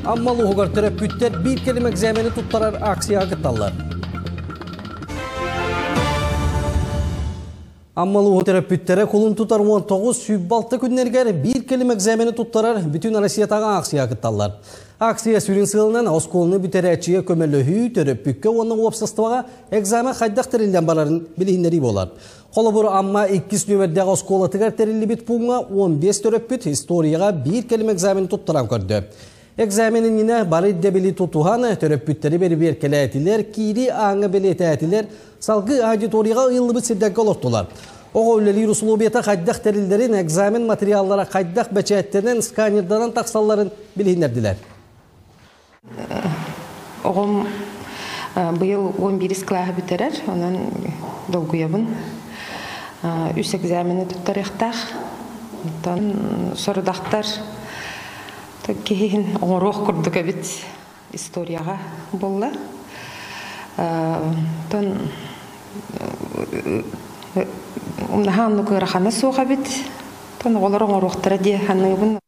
Амма улууһугар төрөппүттэр биир кэлим экзамени туттарар акцияҕа кытталлар. Амма улууһун төрөппүттэрэ кулун тутар 19 сүүс күннэригэр биир кэлим экзамени туттарар бүтүн Россиятааҕы акцияҕа кытталлар. Акция сүрүн сыалынан оскуоланы бүтэрээччигэ көмөлөһүү, төрөппүккэ уонна уопсастыбаҕа экзамен хайдах тэриллэн барарын билиһиннэрии буолар. Холобур, Амма иккис нүөмэрдээх оскуолатыгар тэриллибит пууҥҥа 15 төрөппүт историяҕа биир кэлим экзамен туттаран көрдө. Экзамен иннинэ бары ирдэбили тутуһан, төрөппүттэри бэрэбиэркэлээтилэр, киирии ааҥҥа бэлиэтээтилэр, салгыы аудиторияҕа ыйыллыбыт сирдэргэ олортулар. Оҕо үлэлиир усулуобуйата хайдах тэриллэрин, экзамен материаллара хайдах бэчээттэнэн, сканерданан тахсалларын билиһиннэрдилэр. Оҕом быйыл 11 кылааһы бүтэрэр, онон долгуйабын. Үс экзамены туттарыахтаах. Онтон сорудахтар киһиһин оҥоруох курдук эбит историяҕа буолла. Онтон наһаа оннук ыарахана суох эбит. Оттон оҕолор оҥоруохтара дии саныыбын.